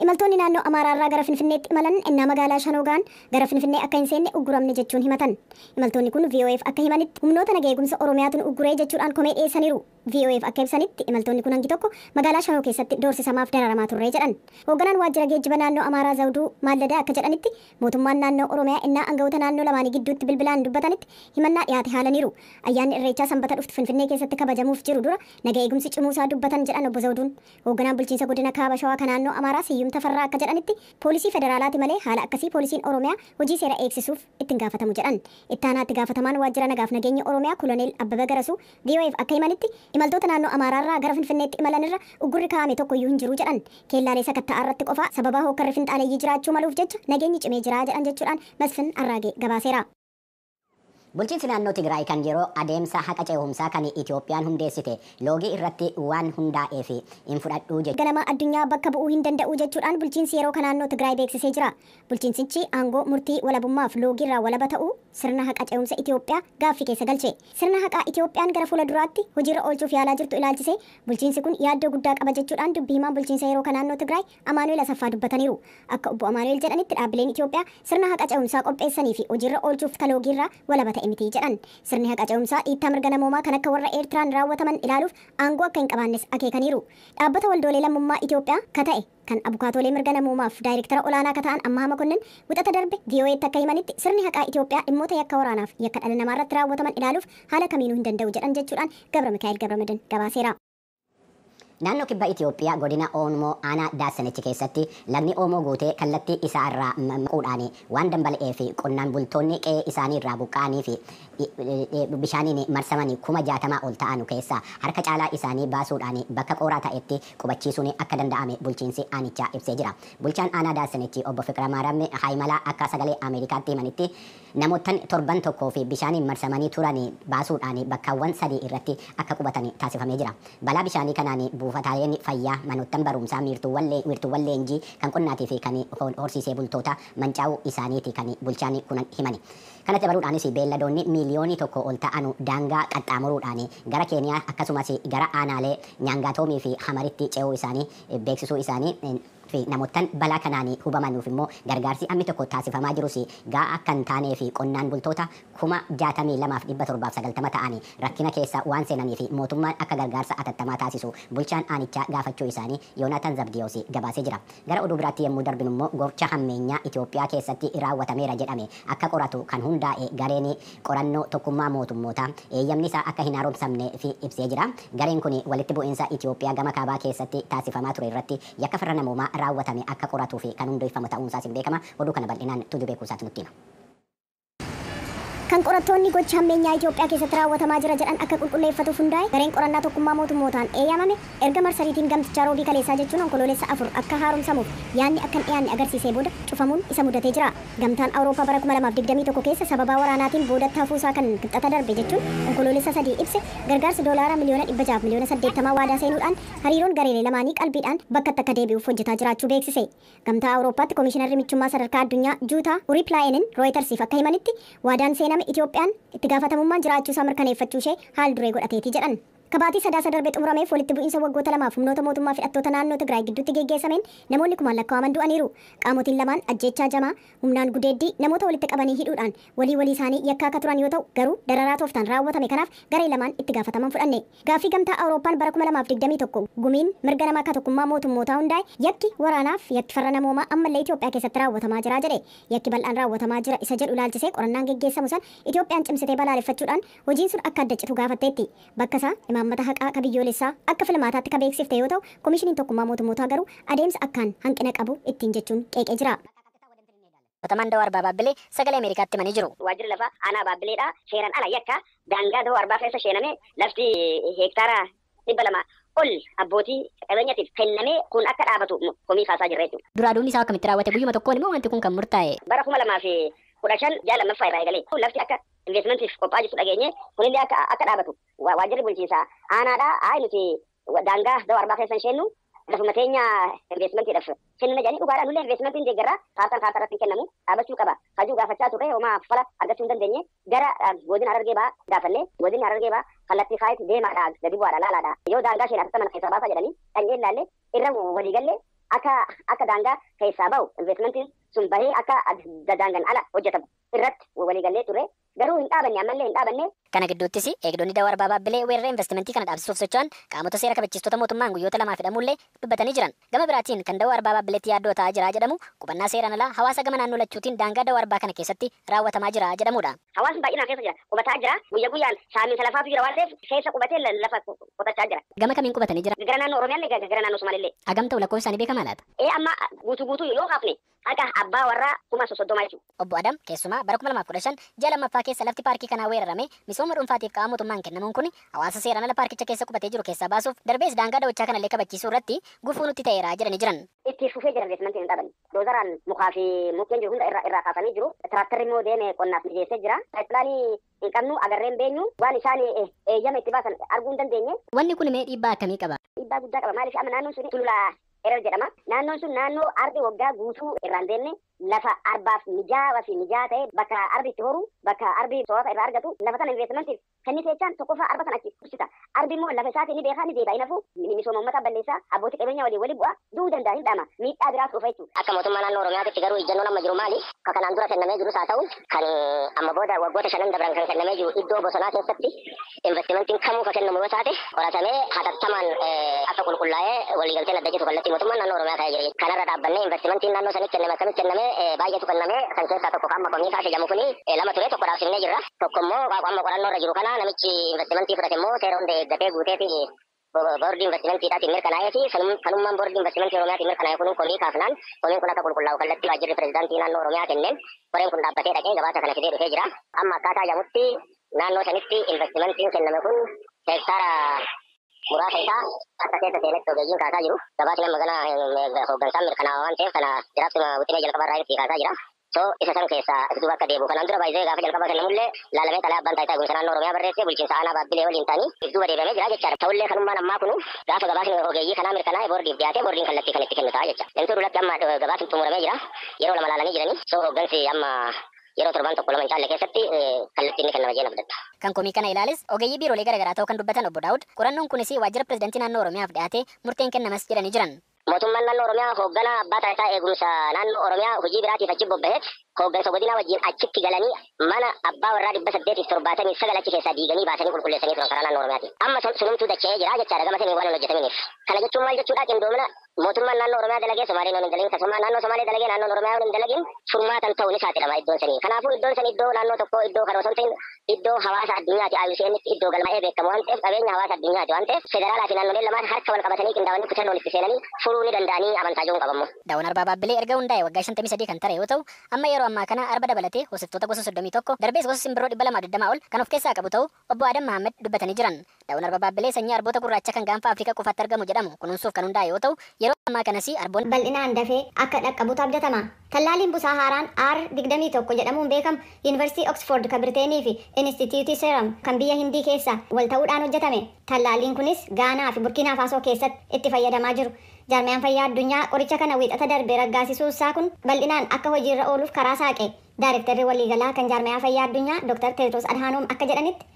Imaltoonni naannoo Amaaraarraa gara Finfinneetti imalan ennaa magaalaa Shanoogaan gara Finfinnee akka hin seenne ugguramne jechuun himatan. Imaltoonni kun VOAf akka himanitti humnoota naga eegumsa Oromiyaatu nu ugguree jechuudhaan komee dhiyeessaniiru. VOAf akka ibsanitti imaltoonni kun hangi tokko magaalaa Shanoo keessatti doorsisamaaf dararamaa turre jedhan. Hoogganaan waajjira geejjiba naannoo Amaaraa Zawuduu Maalladaa akka jedhanitti mootummaan naannoo Oromiyaa ennaa aangawoota naannoo lamaanii gidduutti bilbilaan dubbatanitti himannaa dhiyaate haalaniiru. Ayyaanni Irreechaa Sanbata dhuftu Finfinnee keessatti kabajamuuf jiru dura naga eegumsi cimuusaa dubbatan jedhan obbo Zawuduun. Hoogganaan bulchiinsa godina Kaaba Shawaa kan naannoo Amaaraa Siyyum Tafarraa akka jedhanitti poolisii federaalaati malee haala akkasii poolisiin Oromiyaa hojii seera eegsisuuf ittiin gaafatamu jedhan. Itti aanaatti gaafatamaan waajjira nagaaf nageenya Oromiyaa Koloneel Abbabaa Garasuu VOAf akka himanitti imaltoota naannoo Amaaraarraa gara Finfinneetti imalan irra uggurri kaa'ame tokko iyyuu hin jiru jedhan. Keellaalee sakatta'aa irratti qofa sababa hookkarri finxaaleeyyii jiraachuu maluuf jecha nageenyi cimee jira jedhan jechuudhaan Masfin Arraagee gabaaseera. Bulchiinsi naannoo Tigraay kan yeroo adeemsa haqa ce'umsaa kan Itoophiyaan hundeessite loogii irratti waan hundaa'eef hin fudhadhuu jechuudha. Ganama addunyaa bakka bu'uu hin danda'u jechuudhaan bulchiinsi yeroo kan naannoo Tigraay beeksisee jira. Bulchiinsichi aangoo murtii walabummaaf loogii irraa walaba ta'uu sirna haqa ce'umsa Itoophiyaa gaaffii keessa galche. Sirna haqaa Itoophiyaan gara fuula duraatti hojiirra oolchuuf yaalaa jirtu ilaalchisee bulchiinsi kun yaaddoo guddaa qaba jechuudhaan dubbii himaan bulchiinsa yeroo kan naannoo Tigraay Amaanu'eel Asaffaa dubbataniiru. Akka obbo Amaanu'eel jedhanitti dhaabbileen Itoophiyaa sirna haqa ce'umsaa qopheessanii fi hojiirra oolchuuf kan loogii irraa walaba ta'e miti jedhan. Sirni haqa ce'umsaa dhiittaa mirga namoomaa kan akka warra Eertiraan raawwataman ilaaluuf aangoo akka hin qabaannes akeekaniiru. Dhaabbata waldoolee lammummaa Itoophiyaa ka ta'e kan abukaatoolee mirga namoomaaf daayirektara olaanaa ka ta'an Ammahaa Makonnin wixata darbe VOA'tti akka himanitti sirni haqaa Itoophiyaa dhimmoota yakka waraanaaf yakka dhala namaa irratti raawwataman ilaaluuf haala kamiinuu hin danda'u jedhan jechuudhaan Gabra Mikaa'el Gabramadan gabaaseera. Naannoo kibba Itoophiyaa godina Oomoo aanaa Daasanichi keessatti lagni Oomoo guutee kallattii isaa irraa maquudhaan waan dambali'ee fi qonnaan bultoonni qe'ee isaanii irraa buqqa'anii fi bishaaniin marsamanii 60,000 ol ta'an keessaa harka caalaa isaanii baasuudhaan bakka qooraa ta'etti qubachiisuun akka danda'ame bulchiinsi aanichaa ibsee jira. Bulchaan aanaa Daasanichi obbo Fiqira Maaraam Haayimalaa akka sagalee Ameerikaatti himanitti namoottan torban tokkoo fi bishaaniin marsamanii turan baasuudhaan bakkaawwan sadii irratti akka qubatan taasifamee jira. Balaa bishaanii kanaan buufataaleen fayyaa, manoottan barumsaa, wiirtuuwwan leenjii kan qonnaatii fi kan horsiisee bultoota mancaa'uu isaaniiti kan bulchaan kun himani. Kanatti dabaluudhaanis beelladoonni 1 miiliyoonii ol ta'an daangaa qaxxaamuruudhaan gara Keeniyaa akkasumas gara aanaalee Nyaangaatoomii fi Hamaritti ce'uu isaanii beeksisuu isaanii fi namoottan balaa kanaan hubamanuuf immoo gargaarsi ammi tokko taasifamaa jirus ga'a akka hin taanee fi qonnaan bultoota 62,790 ta'anii rakkina keessa waan seenanii fi mootummaan akka gargaarsa atattamaa taasisu bulchaan aanichaa gaafachuu isaanii Yoonaatan Zabdiyoos gabaasee jira. Gara oduu biraatti yommuu darbinu immoo gocha hammeenyaa Itoophiyaa keessatti raawwatameera jedhame akka qoratu kan hundaa'e gareen qorannoo tokkummaa mootummootaa eeyyamni isaa akka hin haaromsamne fi ibsee jira. Gareen kun walitti bu'iinsa Itoophiyaa gama kaabaa keessatti taasifamaa ture irratti yakka farra namoomaa raawwatame akka qoratuu fi kan hundeeffamu ta'uunsaas hin beekama. Oduu kana bal'inaan Tuju Beekuusaatu nutti hima. Kan qorattoonni gocha hammeenyaa Itoophiyaa keessatti raawwatamaa jira jedhan akka qulqulleeffatuuf hundaa'e gareen qorannaa tokkummaa mootummootaan eeyyamame erga marsariitiin gamtichaa roobii kaleessaa jechuun Onkoloolessa 4 akka haaromsamuuf yaadni akka hin dhiyaanne agarsiisee booda cufamuun isa mudatee jira. Gamtaan Awurooppaa bara 2021 keessa sababaa waraanaatiin boodatti hafuusaa kan qixxata darbe jechuun Onkoloolessa 3 ibse gargaarsa doolaara miliyoona 600 miliyoona 80 waadaa seenuudhaan hariiroon gareelee lamaanii qalbiidhaan bakkatti akka deebi'uuf hojjetaa jiraachuu beeksise. Gamtaa Awurooppaatti Koomishinarri michummaa sadarkaa addunyaa Juutaa Uriplaa'enin Rooyitersiif akka himanitti waadaan seename Itoophiyaan itti gaafatamummaan jiraachuu isaa mirkaneeffachuu ishee haal duree godhateeti jedhan. Kabaatii Sadaasa darbe xumurameef walitti bu'iinsa waggoota lamaaf humnoota mootummaa fi hidhattoota naannoo Tigraay gidduutti geggeessameen namoonni kumaan lakkaa'aman du'aniiru. Qaamotiin lamaan ajjeechaa jamaa, humnaan gudeeddii, namoota walitti qabanii hidhuudhaan walii walii isaanii yakkaa akka turan yoo ta'u garuu dararaa tooftaan raawwatame kanaaf garee lamaan itti gaafataman fudhanne. Gaaffii gamtaa Awurooppaan bara 2021 gumiin mirga namaa akka tokkummaa mootummootaa hundaa'e yakki waraanaaf yakki farra namoomaa ammallee Itoophiyaa keessatti raawwatamaa jira jedhe. Yakki bal'aan raawwatamaa jira isa jedhu ilaalchisee qorannaan geggeessamu san Itoophiyaan cimsitee balaaleffachuudhaan hojiin sun akka adda citu gaafatteetti. Bakka isaa imaammata haqaa ka biyyoolessaa akka filmaataatti ka beeksifte yoo ta'u koomishiniin tokkummaa mootummootaa garuu adeemsa akkaan hanqina qabu ittiin jechuun qeeqee jira. Gaafatamaan Dawaa Arbaa Baabbilee sagalee Ameerikaatti himanii jiru. Waajjirri lafaa aanaa Baabbileedha. Seeraan ala yakka daangaa Dawaa Arbaa keessa seename lafti heektaara 200 ol abbootii qabeenyaatiif kennamee kun akka dhaabatu komii kaasaa jirra jechuudha. Duraa duubni isaa akkamitti raawwate? Guyyuma tokkoon immoo wanti kun kan murtaa'e? Bara 2015 ji'a lammaffaa irraa eegalee lafti akka investmentiif qophaa'aa jirtu dhageenye, kunillee akka dhaabatu waajjirri bulchiinsaa aanaadha. Haa, nuti daangaa Dawaa Arbaa keessa hin seennu, lafuma teenya investmentiidhaaf kennina jedhanii. Dhugaadhaan nullee investmentiin deeggarraa, kaartaan kaartaa irratti hin kennamu, dhaabachuu qaba. Hajuu gaafachaa turre, homaa fala argachuu hin dandeenye. Gara godina Harargee Bahaa gaafanne. Godinni Harargee Bahaa kallattii kaayit deemaadha, gadi bu'aadha, laalaadha, yoo daangaa isheen atattaman keessaa baasaa jedhanii dhanyee ilaalle irra waliigalle. Akka daangaa keessaa bahu, investimentiin sun bahee akka daangaan ala hojjetamu irratti waliigallee ture. Garuu hin dhaabanne, ammallee hin dhaabanne. Kana gidduuttis eegdonni dawaa Arbaa Baabbilee weerara investimentii kana dhaabsisuuf socho'an qaamota seera kabachiistota mootummaan guyyoota 2f hidhamuullee dubbatanii jiran. Gama biraatiin kan dawaa Arbaa Baabbileetti yaaddoo ta'aa jira jedhamu qubannaa seeraan alaa hawaasa gama naannoo lachuutiin daangaa dawaa Arbaa kana keessatti raawwatamaa jira jedhamudha. Hawaasni baay'inaan keessa jira. Qubataa jira. Guyya guyyaan saamiinsa lafaatu jira waan ta'eef keessa qubatee lafa qotachaa jira. Gama kamiin qubatanii jira? Gara naannoo Oromiyaallee, gara naannoo Somaaliillee. Hagam ta'u lakkoofsi isaanii beekamaa laata? Ee, amma guutuu guutuu yoo kaafne akka abbaa warraa 30,000 jechuudha. Obbo Adam keessumaa bara 2015 ji'a lammaffaa keessa lafti paarkii kanaa weerarame misooma dhuunfaatiif qaama mootummaan kennamuun kun hawaasa seeraan ala paarkicha keessa qubatee jiru keessaa baasuuf darbees daangaa dawachaa kanallee kabachiisuu irratti gufuu nutti ta'eera jedhanii jiran. Itti fufee jira, investimentiin hin dhaabanne. Doozaraan mukaa fi mukkeen jiru hunda irraa kaasanii jiru. Tiraaktarri immoo deemee qonnaaf mijeessee jira. Pilaanii hin qabnu, agarreen beenyu, waan isaan eeyyama itti baasan arguu hin dandeenye. Wanni kun mee dhiibbaa akkamii qaba? Dhiibbaa guddaa qaba. Maaliif, amma naannoon sun Sulula Erer jedhama. Naannoon sun naannoo arbi waggaa guutuu irraan deemne, lafa arbaaf mijaawaa fi mijaa'aa ta'e, bakka arbi itti horu, bakka arbi soorata irraa argatu, lafa sana investimentiif kenni seechaan tokkoffaa arba sana achi tursiisa. Arbi immoo lafa isaatii ni beekaa, ni deebi'a, hin hafu, misooma uummataa balleessaa, abbootii qabeenya waliin walii bu'a, du'uu danda'a, hin dhama, miidhaa biraatu dhufa jechuudha. Akka mootummaa naannoo Oromiyaatti garuu ijjannoon amma jiru maali? Ka kanaan dura kennamee jirus haa ta'u, kan amma booda waggoota 5 dabran kan kennamee jiru, iddoo bosonaa keessatti investimentiin kamuu ka kennamu yoo taate qoratamee hatattamaan akka qulqullaa'ee waliigalteen adda jiru kallattii mootummaan naannoo Oromiyaa kaa'ee jira. Kanarra dhaabbannee investimentiin naannoo sanitti kenname akkamitti kenname, baay'eetu kenname. Kan keessaa tokko amma komii kaase jedhamu kuni lama ture, tokko dhaabsifnee jirra. Tokko immoo amma qorannoo irra jiru kana, namichi investimentii fudhate immoo seera hunda eeggatee guuteeti boordii investimentiidhaatiin mirkanaa'ee fi kanummaan boordii investimentii Oromiyaatiin mirkanaa'e kun komii kaafnaan, komiin kun akka qulqullaa'u kallattii waajjirri pirezidaantii naannoo Oromiyaa kenneen koreen kun dhaabbatee dhaqee gabaasa kana fidee dhufee jira. Amma akkaataa jedhamutti naannoo sanitti investimentiin kenname kun heektaara muraasa isaa akka keessa seenetti ogeeyyiin kaasaa jiru. Gabaasni amma gana hooggansaan mirkanaa'aa waan ta'eef kana jiraatuma wixinee jalqabaa irraa itti kaasaa jira. So isa san keessaa duuba akka deebi'u kanaan dura baay'ee gaafa jalqaba kennamullee laalamee xalayaa abbaan taayitaa eegumsa naannoo Oromiyaa barreessee bulchiinsa aanaa Baabbilee waliin ta'anii duuba deebi'amee jira jechaadha. Ta'ullee kanummaan ammaa kunu gaafa gabaasni ogeeyyii kanaa mirkanaa'e boordiif dhiyaatee boordiin kallattii kan itti kennu ta'a jecha. Namni duratti amma gabaasni xumuramee jira. Yeroo lama laalanii jiranii, so hooggansi amma yeroo torban tokko lama hin caalle keessatti kallattii inni kennama jee abdadha. Kan komii kana ilaales ogeeyyii biiroolee garaagaraa ta'uu kan dubbatan obbo Daawud, qorannoon kunis waajjira pirezidaantii naannoo Oromiyaaf dhiyaatee murteen kennamas jedhanii jiran. Mootummaan naannoo Oromiyaa hoogganaa abbaa taayitaa eegumsa naannoo Oromiyaa hojii biraatiif achi bobbaheet hooggansa godinaa wajjin achitti galanii mana abbaa warraa 879 achi keessaa diiganii baasanii qulqulleessanii turan karaa naannoo Oromiyaati. Amma sunumtuu dacha'ee jira jechaadha gama sanii waan hin hojjetaminiif. Kana jechuun maal jechuudha? Qindoomina mootummaan naannoo Oromiyaa dalagee Somaaleen hin dalagin, akkasumas naannoo Somaalee dalagee naannoon Oromiyaa hin dalagin furmaatan ta'u ni saaxilama iddoon sanii. Kanaafuu iddoon sanii iddoo naannoo tokkoo, iddoo kana osoo hin ta'in iddoo hawaasa addunyaati. IUCN iddoo galmaa'ee beekamu waan ta'eef, qabeenya hawaasa addunyaati waan ta'eef, federaalaa fi naannoleen lamaan harka wal qabatanii qindaa'anii kutannoon itti seenanii furuu ni danda'anii amantaa jiruun qabamu. Daawwan Arbaa Baabbilee erga hundaa'e waggaa 53 kan tare yoo ta'u, amma yeroo ammaa kana arba dabalatee hoosiftoota gosa 31 darbees gosa simbirroo 220 ol kan of keessaa qabu ta'uu obbo Adam Mahammed dubbatanii jiran. Daawwan Arbaa Baabbilee sanyii arboota gurraacha kan gaanfa Afrikaa qofaatti argamu jedhamu kunuunsuuf kan hundaa'e yoo ta'u, yeroo ammaa kanas arboonni bal'inaan dafee akka dhaqqabutu abdatama. Tallaaliin busaa haaraan R21 jedhamuun beekamu Yuunivarsiitii Oxford kan Birteenii fi Inistituutii Serum kan biyya Hindii keessa wal ta'uudhaan hojjetame. Tallaaliin kunis Gaanaa fi Burkiinaa Faasoo keessatti itti fayyadamaa jiru. Jaarmiyaan fayyaa addunyaa qoricha kana wiixata darbe raggaasisuu isaa kun bal'inaan akka hojiirra ooluuf karaa saaqe. Daarektarri waliigalaa kan jaarmiyaa fayyaa addunyaa Dr. Tedros Adhanom akka jedhanitti,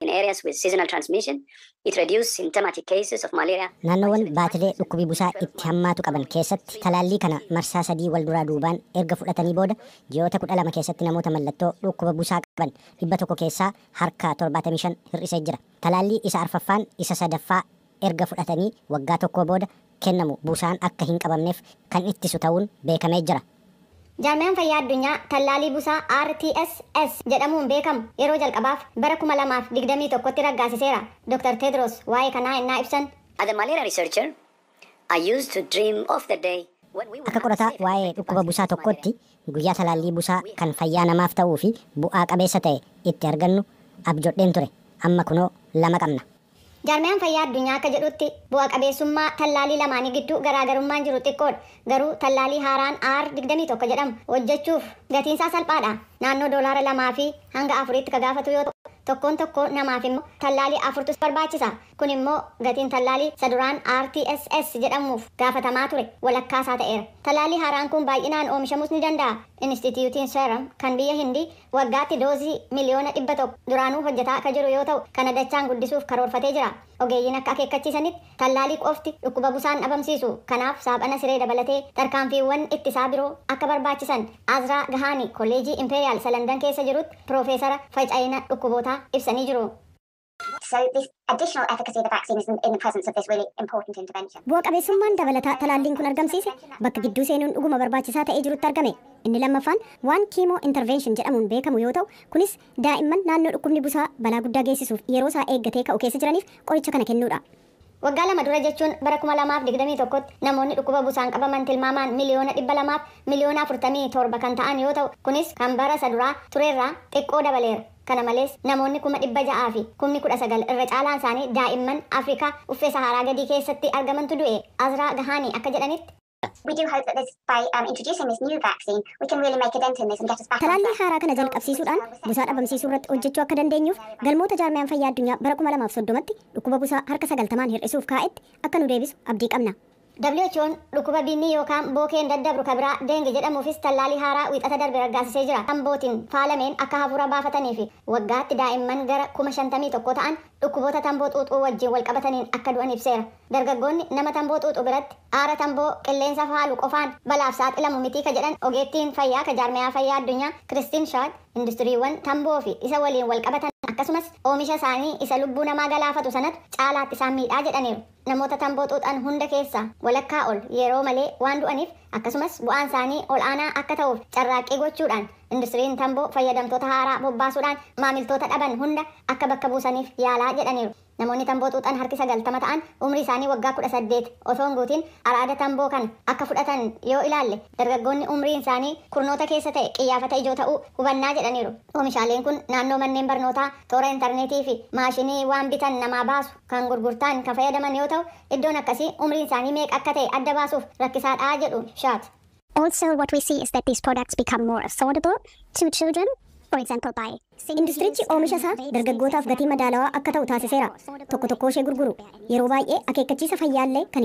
In areas with seasonal transmission, it reduced symptomatic cases of malaria. Naannoowwan baatilee dhukkubi busaa itti hammaatu qaban keessatti talaallii kana marsaa 3 wal duraa duubaan erga fudhatanii booda ji'oota 12 keessatti namoota mallattoo dhukkuba busaa qaban 100 keessaa harka 75 hir'isee jira. Talaallii isa arfaffaan isa sadaffaa erga fudhatanii waggaa tokko booda kennamu busaan akka hin qabamneef kan ittisu ta'uun beekamee jira. Jaarmiyaan fayyaa addunyaa tallaalii busaa RTSS jedhamuun beekamu yeroo jalqabaaf bara 2021tti raggaasiseera. Dr. Tedros waa'ee kanaa innaa ibsan, As a malaria researcher, I used to dream of the day when we would Akka qorataa waa'ee dhukkuba busaa tokkotti guyyaa talaallii busaa kan fayyaa namaaf ta'uu fi bu'aa qabeessa ta'e itti argannu abjodheen ture. Amma kunoo lama qabna. Jaarmiyaan fayyaa addunyaa akka jedhutti bu'a qabeessummaa tallaalii lamaanii gidduu garaagarummaan jiru xiqqoodha. Garuu tallaalii haaraan R21 jedhamu hojjechuuf gatiinsaa salphaadha. Naannoo doolaara 2 fi hanga 4tti ka gaafatu yoo ta'u, tokkoon tokko namaaf immoo tallaalii afurtu barbaachisa. Kun immoo gatiin tallaalii isa duraan RTSS jedhamuuf gaafatamaa ture walakkaasaa ta'eera. Talaalli haaraan kun baay'inaan oomishamuus ni danda'a. Inistituutiin Serum kan biyya Hindii waggaatti doozii 100,000,000 duraanuu hojjetaa akka jiru yoo ta'u, kana dachaan guddisuuf karoorfatee jira. Ogeeyyiin akka akeekkachiisanitti tallaalii qofti dhukkuba busaan dhabamsiisu. Kanaaf saaphana siree dabalatee tarkaanfiiwwan ittisaa biroo akka barbaachisan Azraa Gahaani Kolleejii Imperial isa Landan keessa jirutti Piroofeesara faca'ina dhukkubootaa ibsanii jiru. So this additional efficacy of the vaccine is in the presence of this really important intervention. Bu'a qabeessummaan dabalataa talaalliin kun argamsiise bakka gidduu seenuun dhuguma barbaachisaa ta'ee jirutti argame. Inni lammaffaan waan chemo intervention jedhamuun beekamu yoo ta'u, kunis daa'imman naannoo dhukkubni busaa balaa guddaa geessisuuf yeroo isaa eeggatee ka'u keessa jiraniif qoricha kana kennuudha. Waggaa 2 dura jechuun bara 2021tti namoonni dhukkuba busaan qabaman tilmaamaan 200,000,047 kan ta'an yoo ta'u, kunis kan bara isa duraa turerraa xiqqoo dabaleera. Kana malees namoonni 619,000 irra caalaan isaanii daa'imman Afrikaa uffee Saharaa gadii keessatti argamantu du'e. Azraa Gahaanii akka jedhanitti. We do hope that this, by introducing this new vaccine, we can really make a dent in this and get us back on Talaallii track. haaraa kana jalqabsiisuudhaan busaa dhabamsiisuu irratti hojjechuu akka dandeenyuuf galmoota jaarmiyaan fayyaa addunyaa bara 2030tti dhukkuba busaa harka 90 hir'isuuf kaa'etti akka nu deebisu abdii qabna. WHO'n dhukkuba binnii yookaan bookeen daddabru kabiraa deengi jedhamuufis tallaalii haaraa wiixata darbe raggaasisee jira. Tambootiin faalameen akka hafuura baafatanii fi waggaatti daa'imman gara 51,000 ta'an dhukkuboota tamboo xuuxuu wajjin wal qabataniin akka du'an ibseera. Dargaggoonni nama tamboo xuuxu biratti aara tamboo qilleensa faalu qofaan balaaf saaxilamu mitii ka jedhan ogeettiin fayyaa ka jaarmiyaa fayyaa addunyaa Kiristiin Shaad industiriiwwan tamboo fi isa waliin wal qabatan akkasumas oomisha isaanii isa lubbuu namaa galaafatu sanatu caalaatti isaan miidhaa jedhaniiru. Namoota tamboo xuuxan hunda keessaa walakkaa ol yeroo malee waan du'aniif akkasumas bu'aan isaanii ol aanaa akka ta'uuf carraaqqii gochuudhaan industiriin tamboo fayyadamtoota haaraa bobbaasuudhaan maamiltoota dhaban hunda akka bakka buusaniif yaalaa jedhaniiru. Namoonni tamboo xuuxan harki 90 ta'an umrii isaanii waggaa 18 osoo hin guutin araada tamboo kana akka fudhatan yoo ilaalle dargaggoonni umriin isaanii kurnoota keessa ta'e qiyyaafata ijoo ta'uu hubannaa jedhaniiru. Oomishaaleen kun naannoo manneen barnootaa, toora intarneetii fi maashinii waan bitan namaa baasu kan gurgurtaan kan fayyadaman yoo ta'u iddoon akkasii umriin isaanii meeqa akka ta'e adda baasuuf rakkisaadhaa jedhu Shaat. Also, what we see is that these products become more affordable to children, for example, by Industirichi oomisha isaa dargaggootaaf gatii madaalawaa akka ta'u taasiseera. Tokko tokko ishee gurguru. Yeroo baay'ee akeekkachiisa fayyaallee kan